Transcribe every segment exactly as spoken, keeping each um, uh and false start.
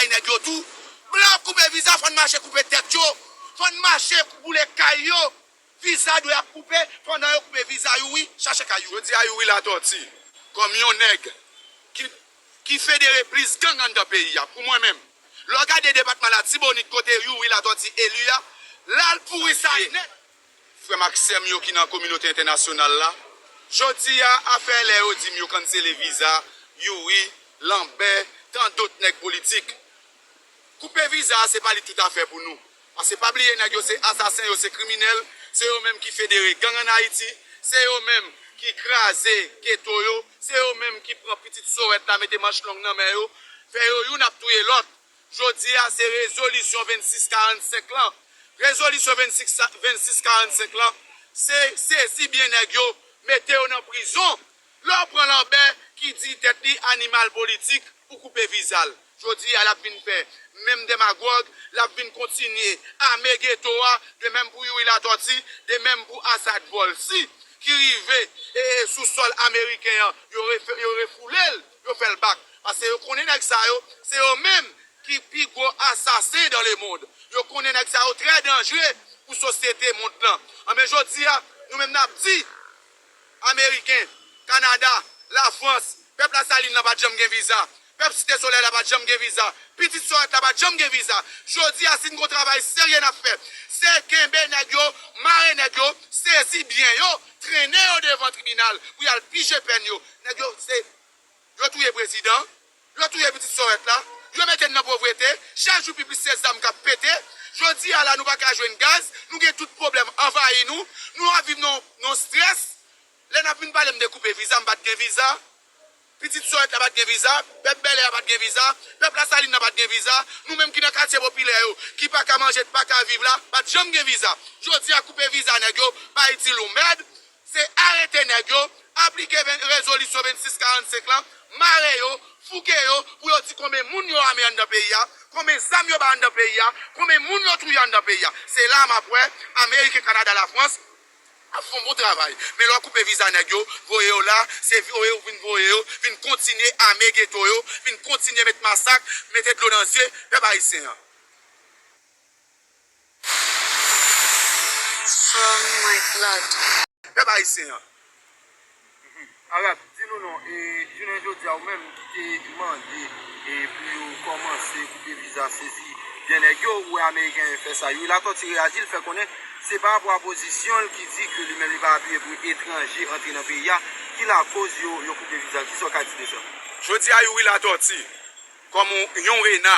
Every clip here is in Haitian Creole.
nèg yo tou. Blan ap koupe viza, fò n mache koupe tèt yo. Fò n mache boule kay yo. Viza dwe ap koupe, pandan yo koupe viza Youri, chache kay Youri. Jodi a Youri Latòti, kòm yon nèg ki, ki federe plis gang anndan peyi a, pou mwen menm, lè w gade depatman Latibonit kote Youri Latòti eli a, la l pouri sa nèt. Frè m ak sè m yo ki nan kominote entènasyonal la, jodi a, afè lè yo di m yo kansele viza Youri, Lanbè, tan dòt nèg politik. Koupe viza a, se pa li tout afè pou nou. Paske pa bliye, nèg yo se asasen, yo se kriminèl, se yo menm ki federe gang ann Ayiti, se yo menm ki kraze geto yo, se yo menm ki pran pitit sorèt la, mete manch long nan men yo, fè yo youn ap touye lòt. Jodi a, se rezolisyon vennsis karannsenk lan. Rezolisyon vennsis sa-, vennsis karannsenk lan, se sezi byen nèg yo, mete yo nan prizon. Lè w pran Lanbè ki di tèt li animal politik, ou koupe viza l. Jodi a, l ap vin fè menm demagòg, l ap vin kontinye ame geto a, de menm pou Youri Latòti, de menm pou Asad Vòlsi, ki rive, e, sou sòl ameriken an, yo refe-, yo refoule l, yo fè l bak. Paske yo konnen nèg sa yo, se yo menm ki pi gwo asasen dans le monde. Yo konnen nèg sa yo trè danjre pou sosyete mond lan. Anben, jodi a, nou menm n ap di, Ameriken, Kanada, Lafrans, pèp Lasalin nan pa t janm gen viza. Pèp Site Solèy la pa t janm gen viza. Pitit Sorèt la pa t janm gen viza. Jodi a, si n gon travay serye n ap fè, se kenbe nèg yo, mare nèg yo, sezi byen yo, trennen yo devan tribinal pou y al pije pèn yo. Nèg yo, se, yo touye prezidan, yo touye pitit Sorèt la, yo mete n nan povrete, chak jou pi plis se zam k ap pete. Jodi a la, nou pa ka jwenn gaz, nou gen tout pwoblèm anvayi nou, nou ap viv nan, nan strès. Lè n ap vin pale m de koupe viza, m pa t gen viza. Pitit Sorèt la pa t gen viza. Pèp Bèlè a pa t gen viza. Pèp Lasalin nan pa t gen viza. Nou menm ki nan katye popilè yo, ki pa ka manje, pa ka viv la, pa t janm gen viza. Jodi a, koupe viza nèg yo pa itil ou mèd. Se arete nèg yo, aplike ven-, rezolisyon vennsis karannsenk lan, mare yo, fouke yo, pou yo di konbyen moun yo ame anndan peyi a, konbyen zam yo bay anndan peyi a, konbyen moun yo touye anndan peyi a. Se la m ap wè Ameriken, Kanada, Lafrans ap fè yon bon travay. Men lè w koupe viza nèg yo, voye yo la, se voye yo vin voye yo, vin kontinye ame geto yo, vin kontinye met masak, mete dlo nan zye pèp ayisyen an. From my blood. Pèp ayisyen an. Arab, di nou non, e, jounen jodi a, ou menm ki te mande, e, pou yo kòmanse koupe viza, sezi byen nèg yo, ou wè Ameriken fè sa. Youri Latòti reyaji, l fè konnen se pa rapò a pozisyon l ki di ke li menm li pa apiye pou etranje antre nan peyi a, ki lakoz yo, yo koupe viza l. Kisa w ka di de sa? Jodi a, Youri Latòti, kòm yon, yon rena,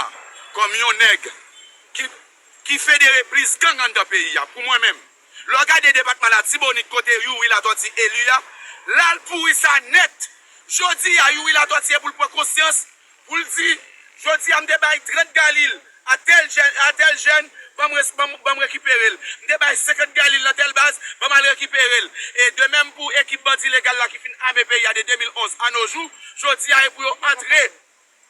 kòm yon nèg ki, ki federe plis gang anndan peyi a, pou mwen menm, lè w gade depatman Latibonit kote Youri Latòti eli a, la l pouri sa nèt. Jodi a, Youri Latòti e pou l pran konsyans, pou l di, jodi a, m te bay trant galil a tèl jèn, a tèl jèn, ban m res-, ban m, ban m rekipere l. M te bay senkant galil nan tèl baz, ban m al rekipere l. E de menm pou ekip bandi legal la ki fin ame peyi a de de mil onz a no jou, jodi a, e pou yo antre.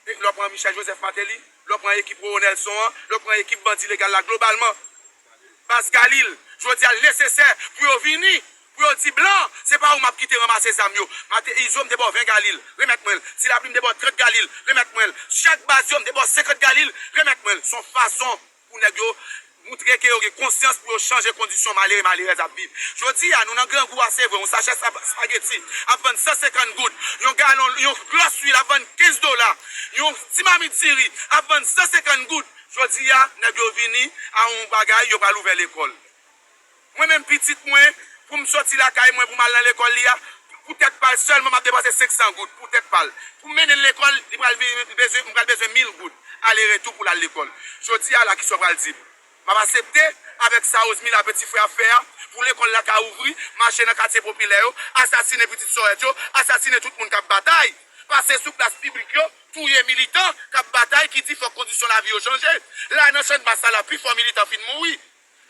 E lè w pran Michel Joseph Martelly, lè w pran ekip Roro Nelson an, lè w pran ekip bandi legal la globalman, baz galil, jodi a l nesesè pou yo vini, pou yo di blan, se pa ou m ap kite ranmase zam yo. Mate Izo, m te ba w ven galil, remèt mwen l. Ti Lapli, m te ba w trant galil, remèt mwen l. Chak baz yo, m te ba w senkant galil, remèt mwen l. Se yon fason pou nèg yo moutre ke yo gen konsyans pou yo chanje kondisyon malere, malerèz ap viv. Jodi a, nou nan grangou a, se vre, yon sachè spa-, spageti ap vann san senkant goud, yon galon, yon glòs lwil ap vann kenz dola, yon ti mamit diri ap vann san senkant goud. Jodi a, nèg yo vini a yon bagay, yo pral ouvè lekòl. Mwen menm pitit mwen, pou m soti lakay mwen pou m al nan lekòl li a, pou tèt pa l sèlman m ap depanse senk san goud pou tèt pa l. Pou m mennen l lekòl, li pral vini, li bezwen, m pral bezwen mil goud ale retou pou l al lekòl. Jodi a la, kisa w pral di m? M ap aksepte avèk sa Rosemila Petit Frère ap fè a, pou lekòl la ka ouvri, mache nan katye popilè yo, asasinen pitit Sorèt yo, asasinen tout moun k ap batay, pase sou plas piblik yo, touye militan k ap batay, ki di fòk kondisyon lavi yo chanje. La, nan Channmas la, pifò militan fin mouri.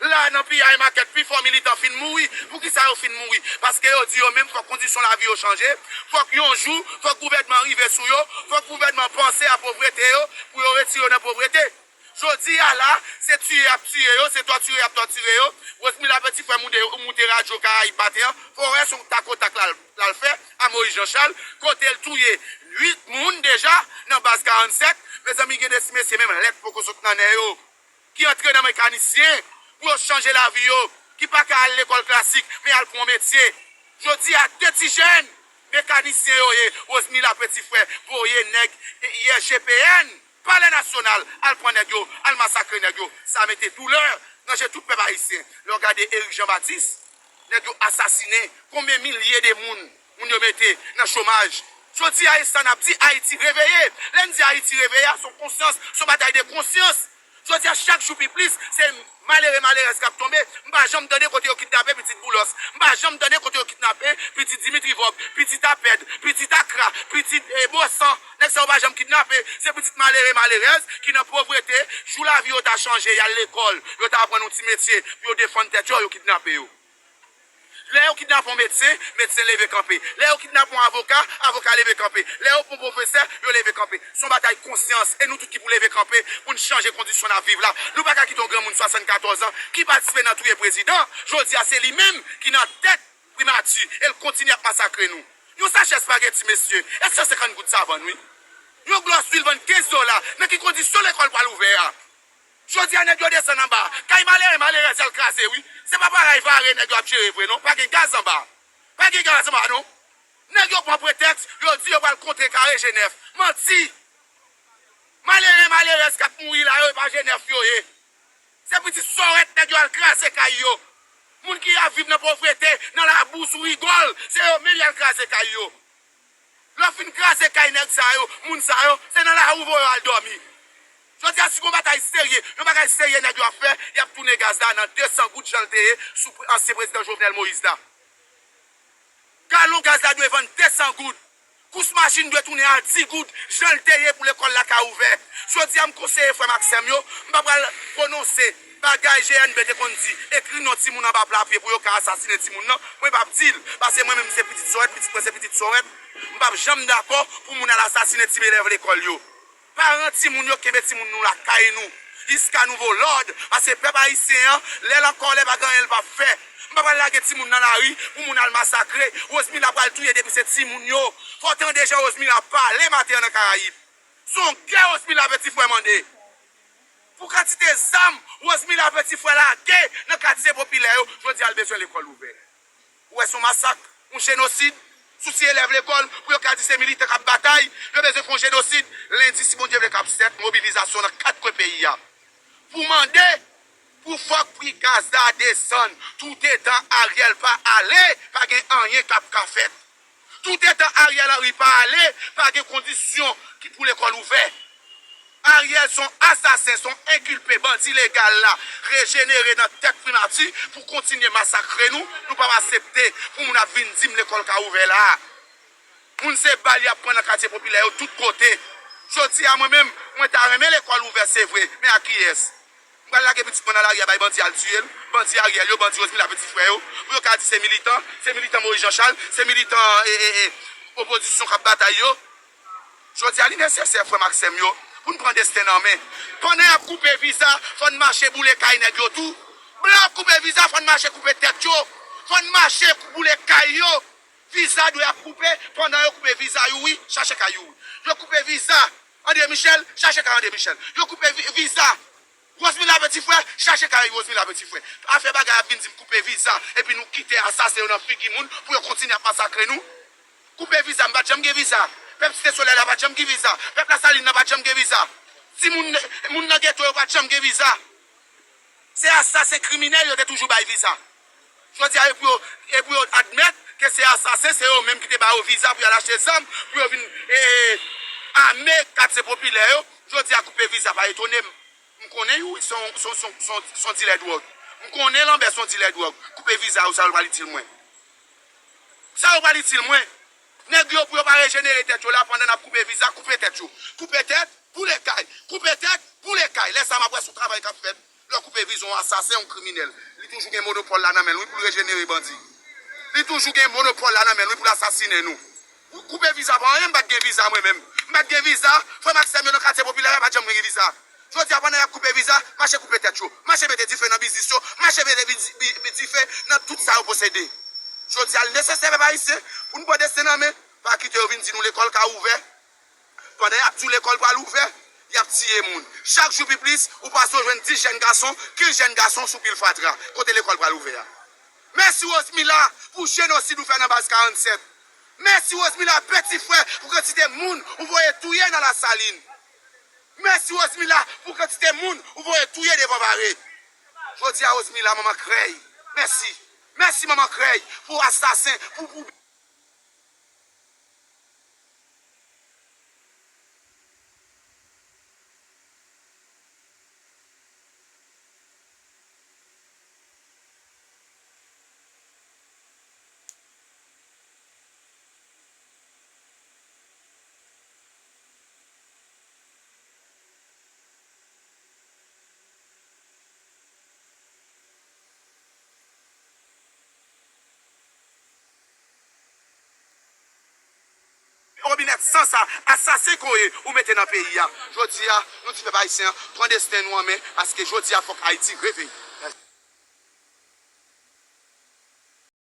La, nan P I Market, pifò militan fin mouri. Poukisa yo fin mouri? Paske yo di yo menm fòk kondisyon lavi yo chanje. Fòk yon jou, fòk gouvènman rive sou yo. Fòk gouvènman panse a povrete yo, pou yo retire yo nan povrete. Jodi a la, Se tiye y ap tiye yo, se tòtire y ap tòtire yo. Rosemila Petit Frère moute, moute radyo Karayib maten an, fò w wè se yon takotak l al, l al fè a Moïse Jean Charles, kote l touye uit moun deja nan baz karannsenk. Mezanmi, gen de ti mesye menm lèt poko sot nan nen yo, ki antre nan mekanisyen pou yo chanje lavi yo, ki pa ka al lekòl klasik, men al pran yon metye. Jodi a, de ti jèn mekanisyen yo ye, Rosemila Petit Frère voye nèg I S G P N, Palè Nasyonal, al pran nèg yo, al masakre nèg yo. Sa mete doulè nan je tout pèp ayisyen. Lè w gade Eric Jean Baptiste, nèg yo asasinen konbyen milye de moun, moun yo mete nan chomaj. Jodi a, e sa n ap di, Ayiti reveye. Lè n di Ayiti reveye a, se yon konsyans, se yon batay de konsyans. Jodi a, chak jou pi plis, se malere, malerèz k ap tonbe. M pa janm tande kote yo kidnape pitit Boulos. M pa janm tande kote yo kidnape pitit Dimitri Vorbe, pitit Apèd, pitit Akra, pitit, eh, Bosan. Nèg sa yo pa janm kidnape. Se pitit malere, malerèz ki nan povrete. Jou lavi yo ta chanje, y al lekòl, yo ta aprann yon ti metye pou yo defann tèt yo, yo kidnape yo. Lè yo kidnape yon medsen, medsen leve kanpe. Lè yo kidnape yon avoka, avoka leve kanpe. Lè yo pran pwofesè, yo leve kanpe. Se yon batay konsyans, e nou tout ki pou leve kanpe pou n chanje kondisyon n ap viv la. Nou pa ka kite yon granmoun swasannkatorz an ki patisipe nan touye prezidan. Jodi a, se li menm ki nan tèt primati, e l kontinye ap masakre nou. Yon sachè espageti, mesye, e san senkant goud sa vann, wi. Yon glòs lwil vann kenz dola. Nan ki kondisyon lekòl pral ouvè a? Jodi a, nèg yo desann anba. Kay malere, malerèz y al kraze, wi. Se pa bagay vare nèg yo ap jere vre, non. Pa gen gaz anba. Pa gen gaz anba, non. Nèg yo pran pretèks, yo di yo pral kontrekare G nèf. Manti! Malere, malerèz k ap mouri la yo, e pa G nèf yo ye. Se pitit sòrèt nèg yo al kraze kay yo. Moun ki ap viv nan povrete, nan labou, sou rigòl, se yo menm y al kraze kay yo. Lè w fin kraze kay nèg sa yo, moun sa yo, se nan lari w voye yo al dòmi. Jodi a, si gon batay serye, yon bagay serye nèg yo ap fè, y ap tounen gaz la nan de san goud jan l te ye sou pre-, ansyen prezidan Jovenel Moïse la. Galon gaz la dwe vann de san goud. Kous machin dwe tounen a dis goud, jan l te ye pou lekòl la ka ouvè. Jodi a, m konseye frè m ak sè m yo, m pa pral pwononse bagay G N B te konn di, ekri non timoun anba pla pye pou yo ka asasinen timoun nan. Mwen p ap di l, paske mwen menm se pitit sòrèt, pitit mwen se pitit sòrèt. M p ap janm dakò pou moun al asasinen ti elèv lekòl yo. Paran timoun yo, kenbe timoun nou lakay nou. Jiska nouvo lòd, paske pèp ayisyen an, lè l an kòlè, pa gen anyen l p ap fè. M pa pral lage timoun nan lari pou moun al masakre. Rosemila pral touye depi se timoun yo. Fò w tande jan Rosemila pale maten an nan Karayib. Se yon gè Rosemila Petit Frère mande. Pou kantite zam Rosemila Petit Frère lage nan katye popilè yo, jodi a l bezwen lekòl ouvè. Ou wè se yon masak, yon jenosid sou ti elèv lekòl pou yo ka di se militan k ap batay, yo bezwen fè yon jenosid. Lendi, si Bondye vle, k ap sèt mobilizasyon nan kat kwen peyi a pou mande pou fòk pri gaz la desann. Toutetan Ariel pa ale, pa gen anyen k ap ka fèt. Toutetan Ariel Henry pa ale, pa gen kondisyon ki pou lekòl ouvè. Ariel se yon asasen, se yon enkilpe, bandi legal la rejenere nan tèt primati pou kontinye masakre nou. Nou p ap aksepte pou moun ap vin di m lekòl ka ouvè la. Moun se bal y ap pran nan katye popilè yo tout kote. Jodi a mwen menm, mwen ta renmen lekòl ouvè se vre, men a kiyès? M pral lage pitit mwen nan lari a bay bandi al tiye l, bandi Ariel yo, bandi Rosemila Petit Frère yo, pou yo ka di se militan, se militan Moïse Jean Charles, se militan, e, e, e, opozisyon k ap batay yo. Jodi a, li nesesè, frè m ak sè m yo, pou n pran desten n an men. Pandan y ap koupe viza, fò n mache boule kay nèg yo tou. Blan ap koupe viza, fò n mache koupe tèt yo. Fò n mache boule kay yo. Viza dwe ap koupe pandan yo koupe viza Youri, chache kay Youri. Yo koupe viza André Michel, chache kay André Michel. Yo koupe vi-, viza Rosemila Petit Frère, chache kay Rosemila Petit Frère. Pa fè bagay ap vin di m koupe viza, epi nou kite asasen yo nan figi moun pou yo kontinye ap masakre nou. Koupe viza, m pa t janm gen viza. Pèp Site Solèy la pa t janm gen viza. Pèp Lasalin nan pa t janm gen viza. Timoun, moun nan geto yo pa t janm gen viza. Se asasen kriminèl yo te toujou bay viza. Jodi a, e pou yo, e pou yo admèt ke se asasen, se yo menm ki te ba yo viza pou y al achte zam, pou yo vin, e, ame katye popilè yo. Jodi a, koupe viza pa etone m. M konnen Youri se yon, se yon, se yon, se yon, se yon dilè dwòg. M konnen Lanbè se yon dilè dwòg. Koupe viza yo, sa yo pral itil mwen? Sa yo pral itil mwen? Nèg yo, pou yo pa rejenere tèt yo la, pandan n ap koupe viza, koupe tèt yo. Koupe tèt, boule kay. Koupe tèt, boule kay. Lè sa a, m ap wè si yon travay k ap fèt. Lè w koupe viza yon asasen, yon kriminèl, li toujou gen monopòl la nan men l, wi, pou l rejenere bandi. Li toujou gen monopòl la nan men l, wi, pou l asasinen nou. Koupe viza pa anyen, m pa t gen viza mwen menm. M pa t gen viza, frè m ak sè m yo nan katye popilè a pa t janm gen viza. Jodi a, pandan y ap koupe viza, mache koupe tèt yo, mache mete dife nan biznis yo, mache mete bi- bi- bi- dife nan tout sa yo posede. Jodi a, l nesesè, pèp ayisyen, pou n pran desten nan men, pa kite yo vin di nou lekòl ka ouvè. Pandan y ap di w lekòl pral ouvè, y ap tiye moun. Chak jou pi plis, ou pase w jwenn dis jèn gason, kenz jèn gason sou pil fatra, kote lekòl pral ouvè a. Mèsi Rosemila pou jenosid ou fè nan baz karannsèt. Mèsi Rosemila, peti frè, pou kantite moun ou voye touye nan Lasalin. Mèsi Rosemila pou kantite moun ou voye touye devan Vare. Jodi a, Rosemila, manman krèy. Mèsi. Mèsi, manman krèy, pou asasen, pou, pou Robinèt san sa, asasen ke w ye, ou mete nan peyi a. Jodi a, nou di pèp ayisyen an, pran desten nou an men, paske jodi a, fòk Ayiti reveye.